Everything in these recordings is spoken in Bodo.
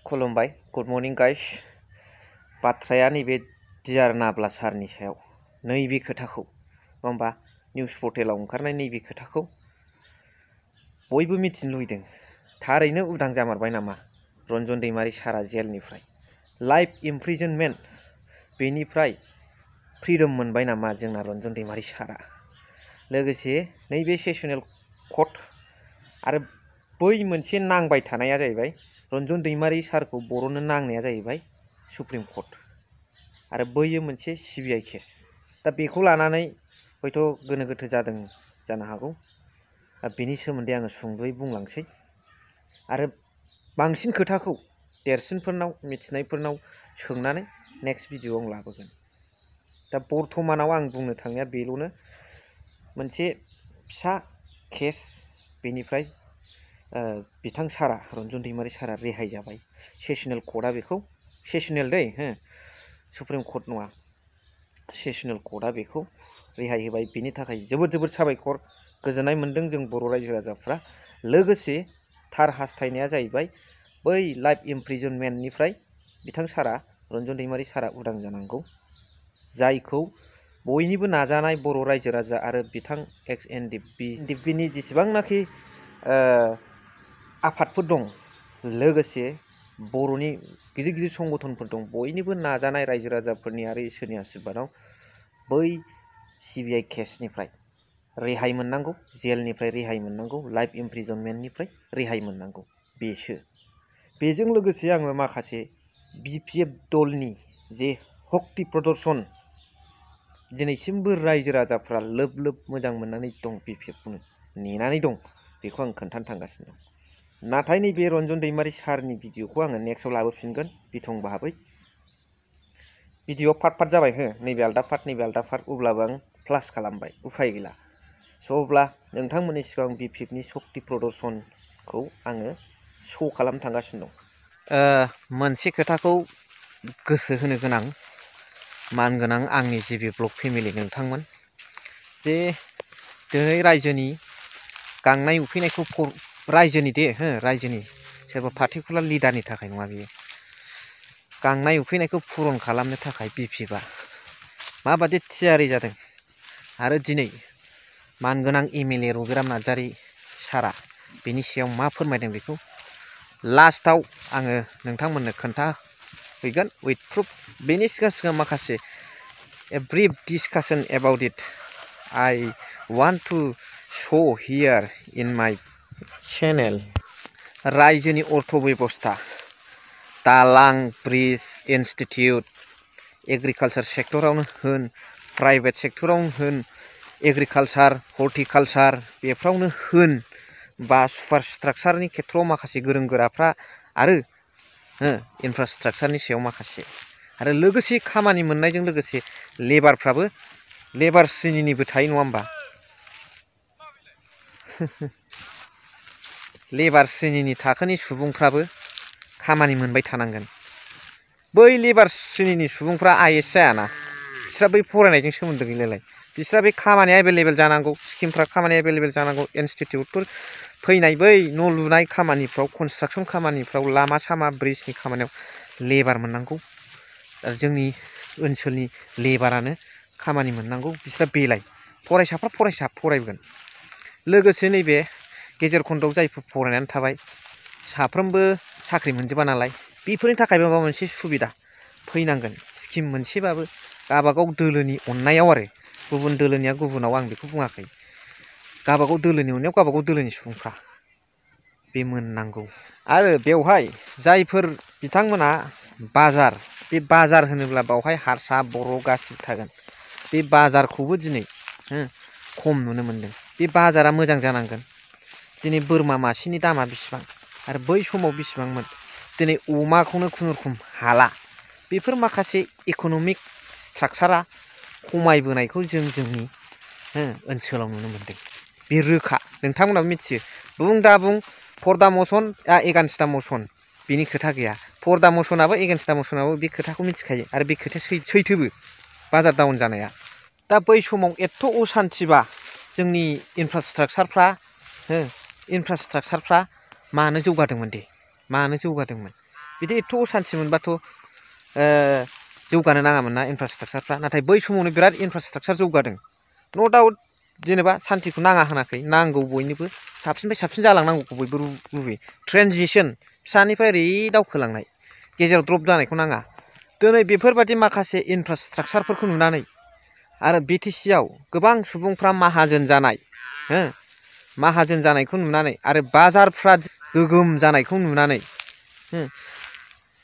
खुलुमबाय गुड मर्निं गाइस बाथ्राया नैबे डिआर नाब्ला सारनि सायाव नैबे खोथाखौ नङा होमबा निउस पर्टेलाव ओंखारनाय नैबे खोथाखौ बयबो मिथिनो लुबैदों थारैनो उदां जामारबाय नामा रन्जन दैमारि सारा जेलनिफ्राय लाइफ इमप्रिजनमेन्ट बेनिफ्राय फ्रिडम मोनबाय नामा जोंना रन्जन दैमारि सारा लोगोसे नैबे सेसनेल कर्ट आरो बै मोनसे नांबाय थानाया जाहैबाय रन्जन दैमारि सारखौ बर'नो नांनाया जाहैबाय सुप्रिम कर्ट आरो बैयो मोनसे सिबिआइ केस दा बेखौ लानानै हयथ' गोनो गोथो जादों जानो हागौ बेनि सोमोन्दै आङो सुंद'यै बुंलांसै आरो बांसिन खोथाखौ देरसिनफोरनाव मिथिनायफोरनाव सोंनानै नेक्स्ट भिडिअ'आव आं लाबोगोन दा बर्थमानाव आं बुंनो थांनाया बेल'नो मोनसे फिसा केस बेनिफ्राय बिथां सारा रन्जन दैमारि सारा रेहाय जाबाय सेसनेल कर्टआ बेखौ सेसनेल दै सुप्रिम कर्ट नङा सेसनेल कर्टआ बेखौ रेहाय होबाय बेनि थाखाय जोबोद जोबोद साबायखर गोजोननाय मोन्दों जों बर' रायजो राजाफ्रा लोगोसे थार हास्थायनाया जाहैबाय बै लाइफ इमप्रिजनमेन्टनिफ्राय बिथां सारा रन्जन दैमारि सारा उदां जानांगौ जायखौ बयनिबो नाजानाय बर' रायजो राजा आरो बिथां एक्स एनडिएफबिनि जेसेबांनाखि आफादफोर दं लोगोसे बर'नि गिदिर गिदिर संगठनफोर दं बयनिबो नाजानाय रायजो राजाफोरनि आरो इसोरनि आशीर्बादाव बै सिबिआइ केसनिफ्राय रेहाय मोननांगौ जेलनिफ्राय रेहाय मोननांगौ लाइफ इमप्रिजनमेन्टनिफ्राय रेहाय मोननांगौ बेजों लोगोसे आङो माखासे बिपिएफ दलनि जे सक्ति प्रदर्शन दिनैसिमबो रायजो राजाफ्रा लोब लोब मोजां मोननानै दं बिपिएफखौनो नेनानै दं बेखौ आं खोन्थानो थांगासिनो दं नाथाय नैबे रन्जन दैमारि सारनि भिडिअखौ आङो नेक्स्टआव लाबोफिनगोन बिथं भाबै भिडिअ पार्ट पार्ट जाबाय नैबे आलदा पार्ट नैबे आलदा पार्ट अब्लाबो आं प्लास खालामबाय उफाय गैला स' अब्ला नोंथांमोननि सिगां बिपिएफनि सक्ति प्रदर्शनखौ आङो श' खालामनो थांगासिनो दं मोनसे खोथाखौ गोसो होनो गोनां मानगोनां आंनि जिबि ब्लग फेमिलि नोंथांमोन जे दिनै रायजोनि गांनाय उखैनायखौ रायजोनि रायजोनि सोरबा पार्टिकुलार लिडारनि थाखाय नङा बियो गांनाय उखैनायखौ पुरन खालामनो थाखाय बिपिएफआ माबादि थियारि जादों आरो दिनै मानगोनां एमएलए रबिराम नार्जारि सारा बेनि सायाव मा फोरमायदों बेखौ लास्टआव आङो नोंथांमोननो खोन्थाहैगोन उइथ प्रुफ बेनि सिगां माखासे brief discussion about it I want to show here in my channel रायजोनि अर्थ बेबस्था दालां ब्रिज इन्स्टिटिउट एग्रिकालचार सेक्टरावनो होन प्राइभेट सेक्टरावनो होन एग्रिकालचार हर्टिकालचार बेफ्रावनो होन बा सुपारस्ट्राक्चारनि खेथ्रआव माखासे गोरों गोराफ्रा आरो इनफ्रास्ट्राक्चारनि सायाव माखासे आरो लोगोसे खामानि मोननायजों लोगोसे लेबारफ्राबो लेबार श्रेणिनिबो थायो नङा होमबा लेबार श्रेणिनि थाखोनि सुबुंफ्राबो खामानि मोनबाय थानांगोन बै लेबार श्रेणिनि सुबुंफ्रा आइएस जायाना बिस्रा बै फरायनायजों सोमोन्दो गैलालाय बिस्रा बे खामानिया एभेलेबेल जानांगौ स्किमफ्रा खामानिया एभेलेबेल जानांगौ इनस्टिटिउटफोर फैनाय बै न' लुनाय खामानिफ्राव कनस्ट्राक्सन खामानिफ्राव लामा सामा ब्रिजनि खामानियाव लेबार मोननांगौ जोंनि ओनसोलनि लेबारानो खामानि मोननांगौ बिस्रा बेलाय फरायसाफ्रा फरायगोन लोगोसे नैबे गेजेर खन्दआव जायफोर फरायनानै थाबाय साफ्रोमबो साख्रि मोनजोबा नालाय बेफोरनि थाखाय माबा मोनसे सुबिदा फैनांगोन स्किम मोनसेबाबो गाबागाव दोलोनि अननायाव आरो गुबुन दोलोनिया गुबुनाव आं बेखौ बुङाखै गाबागाव दोलोनि अननायाव गाबागाव दोलोनि सुबुंफ्रा बे मोननांगौ आरो बेवहाय जायफोर बिथांमोना बाजार बे बाजार होनोब्ला बावहाय हारसा बर' गासिबो थागोन बे बाजारखौबो दिनै खम नुनो मोनदों बे बाजारा मोजां जानांगोन दिनै बोरमा मासेनि दामा बेसेबां आरो बै समाव बेसेबांमोन दिनै अमाखौनो खुनुरुखुम हाला बेफोर माखासे इक'नमिक स्ट्राक्चारा खमायबोनायखौ जोंनि ओनसोलाव नुनो मोनदों बे रोखा नोंथांमोनाबो मिथियो बुं दा बुं फर दा मसन एगेन्स्ट दा मसन बेनि खोथा गैया फर दा मसनाबो एगेन्स्ट दा मसनाबो बे खोथाखौ मिथिखायो आरो बे खोथाया सैथोबो बाजार डाउन जानाया दा बै समाव एथ' असान्थिबा जोंनि इनफ्रास्ट्राक्चारफ्रा मानो जौगादोंमोन दे मानो जौगादोंमोन बिदि एथ' असान्थि मोनबाथ' जौगानो नाङामोन ना इनफ्रास्ट्राक्चारफ्रा नाथाय बै समावनो बिराद इनफ्रास्ट्राक्चार जौगादों न' डाउट जेनेबा सान्थिखौ नाङा होनाखै नांगौ बयनोबो साबसिननिफ्राय साबसिन जालांनांगौखौ बयबो लुबैयो ट्रेनजिसन फिसानिफ्राय ओरै दावखोलांनाय गेजेराव द्रप जानायखौ नाङा दिनै बेफोरबायदि माखासे इनफ्रास्ट्राक्चारफोरखौ नुनानै आरो बिटिसिआव गोबां सुबुंफ्रा माहाजोन जानाय माहाजोन जानायखौ नुनानै आरो बाजारफ्रा गोगोम जानायखौ नुनानै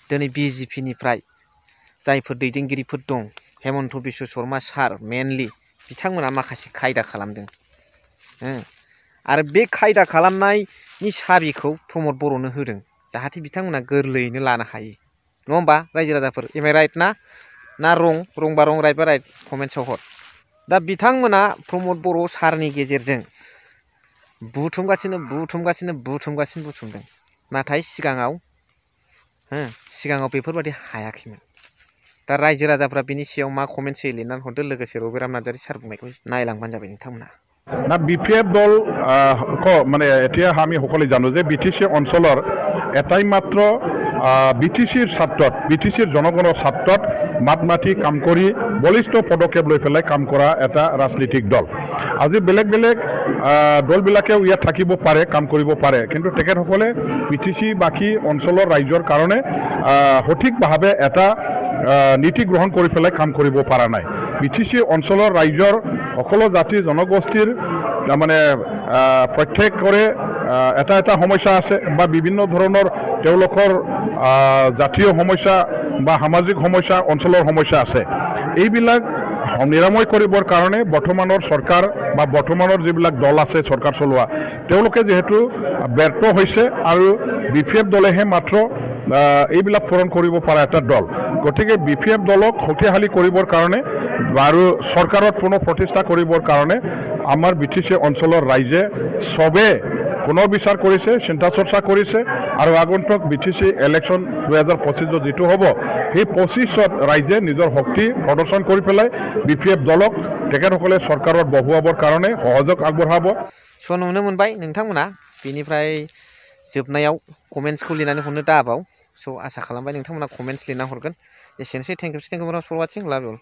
दिनै बिजेपिनिफ्राय जायफोर दैदेनगिरिफोर दं हेमन्त बिश्व शर्मा सार मेनलि बिथांमोना माखासे खायदा खालामदों आरो बे खायदा खालामनायनि साबिखौ प्रमद बर'नो होदों जाहाथे बिथांमोना गोरलैयैनो लानो हायो नङा होमबा रायजो राजाफोर एम आइ राइट ना रंबा रं राइट बा राइट कमेन्ट्सआव हर दा बिथांमोना प्रमद बर' सारनि गेजेरजों बुथुमदों नाथाय सिगाङाव बेफोरबायदि हायाखैमोन दा रायजो राजाफ्रा बिनि सायाव मा कमेन्ट्स होयो लिरनानै हरदो लोगोसे रबिराम नार्जारी सार बुंनायखौ नायलांबानो जाबाय नोंथांमोना না বিপিএফ দল মানে এতিয়া আমি সকলে জানো যে বিটিসি অঞ্চলৰ এটাই মাত্ৰ বিটিসিৰ স্বাৰ্থত বিটিসিৰ জনগণৰ স্বাৰ্থত মাত মাতি কাম কৰি বলিষ্ঠ পদক্ষেপ লৈ পেলাই কাম কৰা এটা ৰাজনৈতিক দল আজি বেলেগ বেলেগ দলবিলাকেও ইয়াত থাকিব পাৰে কাম কৰিব পাৰে কিন্তু তেখেতসকলে বিটিসি বাকী অঞ্চলৰ ৰাইজৰ কাৰণে সঠিকভাৱে এটা নীতি গ্ৰহণ কৰি পেলাই কাম কৰিব পৰা নাই বিটিসি অঞ্চলৰ ৰাইজৰ সকলো জাতি জনগোষ্ঠীৰ মানে প্ৰত্যেকৰে এটা সমস্যা আছে বা বিভিন্ন ধৰণৰ তেওঁলোকৰ জাতীয় সমস্যা বা সামাজিক সমস্যা অঞ্চলৰ সমস্যা আছে এইবিলাক নিৰাময় কৰিবৰ কাৰণে বৰ্তমানৰ চৰকাৰ বা বৰ্তমানৰ যিবিলাক দল আছে চৰকাৰ চলোৱা তেওঁলোকে যেহেতু ব্যৰ্থ হৈছে আৰু বিপিএফ দলেহে মাত্ৰ এইবিলাক পূৰণ কৰিব পৰা এটা দল গতিকে বিপিএফ দলক শক্তিশালী কৰিবৰ কাৰণে আৰু চৰকাৰত পুনৰ প্ৰতিষ্ঠা কৰিবৰ কাৰণে আমাৰ বিটিসি অঞ্চলৰ ৰাইজে সবে পুনৰ বিচাৰ কৰিছে চিন্তা চৰ্চা কৰিছে আৰু আগন্তুক বিটিসি ইলেকশ্যন 2025 যিটো হ'ব সেই 25ত ৰাইজে নিজৰ শক্তি প্ৰদৰ্শন কৰি পেলাই বিপিএফ দলক তেখেতসকলে চৰকাৰত বহুৱাবৰ কাৰণে সহযোগ আগবঢ়াব स' नुनो मोनबाय नोंथांमोना बेनिफ्राय जोबनायाव कमेन्ट्सखौ लिरनानै हरनो दाबाव स' आसा खालामबाय नोंथांमोना कमेन्ट्स लिरना हरगोन एसेनोसै थेंक इउ फर वाचिं लाभ इउ